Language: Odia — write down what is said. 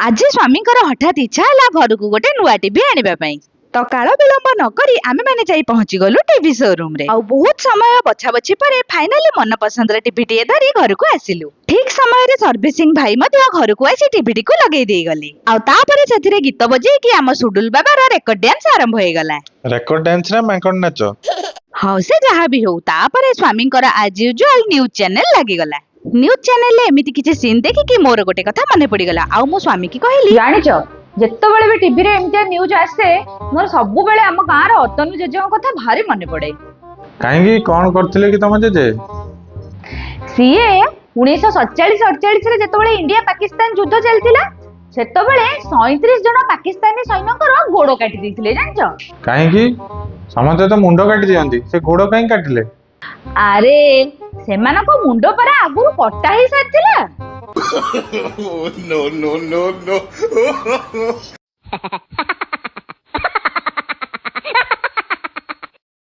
ଆଜି ସ୍ୱାମୀଙ୍କର ହଠାତ୍ ଇଚ୍ଛା ହେଲା ଘରକୁ ଗୋଟେ ନୂଆ ଟିଭି ଆଣିବା ପାଇଁ। ତ କାଳ ବିଳମ୍ବ ନ କରି ଆମେମାନେ ଯାଇ ପହଞ୍ଚି ଗଲୁ ଟିଭି ସୋରୁମରେ। ଆଉ ବହୁତ ସମୟ ବଛା ବଛି ପରେ ଫାଇନାଲି ମନ ପସନ୍ଦର ଟିଭିଟିଏ ଧରି ଘରକୁ ଆସିଲୁ। ଠିକ ସମୟରେ ସର୍ଭିସିଂ ଭାଇ ମଧ୍ୟ ଘରକୁ ଆସି ଟିଭିଟିକୁ ଲଗେଇ ଦେଇଗଲେ। ଆଉ ତାପରେ ସେଥିରେ ଗୀତ ବଜେଇକି ଆମ ସୁଡୁଲ ବାବାର ରେକର୍ଡ ଡ୍ୟାନ୍ସ ଆରମ୍ଭ ହେଇଗଲା। ରେକର୍ଡ ଡ୍ୟାନ୍ସ ନା ମାଙ୍କଡ ନାଚ? ହଉ, ସେ ଯାହା ବି ହଉ, ତାପରେ ସ୍ୱାମୀଙ୍କର ଆଜ ୟୁଜୁଆଲ ନ୍ୟୁଜ ଚ୍ୟାନେଲ ଲାଗିଗଲା। ନ୍ୟୁଜ ଚ୍ୟାନେଲରେ ଏମିତି କିଛି ସିନ୍ ଦେଖିକି ମୋର ଗୋଟେ କଥା ମନେ ପଡିଗଲା ଆଉ ମୁଁ ସ୍ୱାମୀକି କହିଲି, ଜାଣିଛ, ଯେତେବେଳେ ବି ଟିଭିରେ ଏମିତିଆ ନ୍ୟୁଜ ଆସେ, ମୋର ସବୁବେଳେ ଆମ ଗାଁର ଅତନୁ ଜେଜେଙ୍କ କଥା ଭାରି ମନେ ପଡେ। କାହିଁକି, କଣ କରିଥିଲେ କି ତମ ଜେଜେ? ସିଏ 1947 48ରେ ଯେତେବେଳେ ଇଣ୍ଡିଆ ପାକିସ୍ତାନ ଯୁଦ୍ଧ ଚାଲିଥିଲା, ସେତେବେଳେ 37 ଜଣ ପାକିସ୍ତାନୀ ସୈନ୍ୟଙ୍କର ଗୋଡ କାଟି ଦେଇଥିଲେ, ଜାଣିଛ? କାହିଁକି? ସମସ୍ତେ ତ ମୁଣ୍ଡ କାଟି ଦିଅନ୍ତି, ସେ ଗୋଡ କାହିଁ କାଟିଲେ? ଆରେ, ସେମାନଙ୍କ ମୁଣ୍ଡ ପରା ଆଗରୁ କଟା ହେଇ ସାରିଥିଲା। No, no, no, no.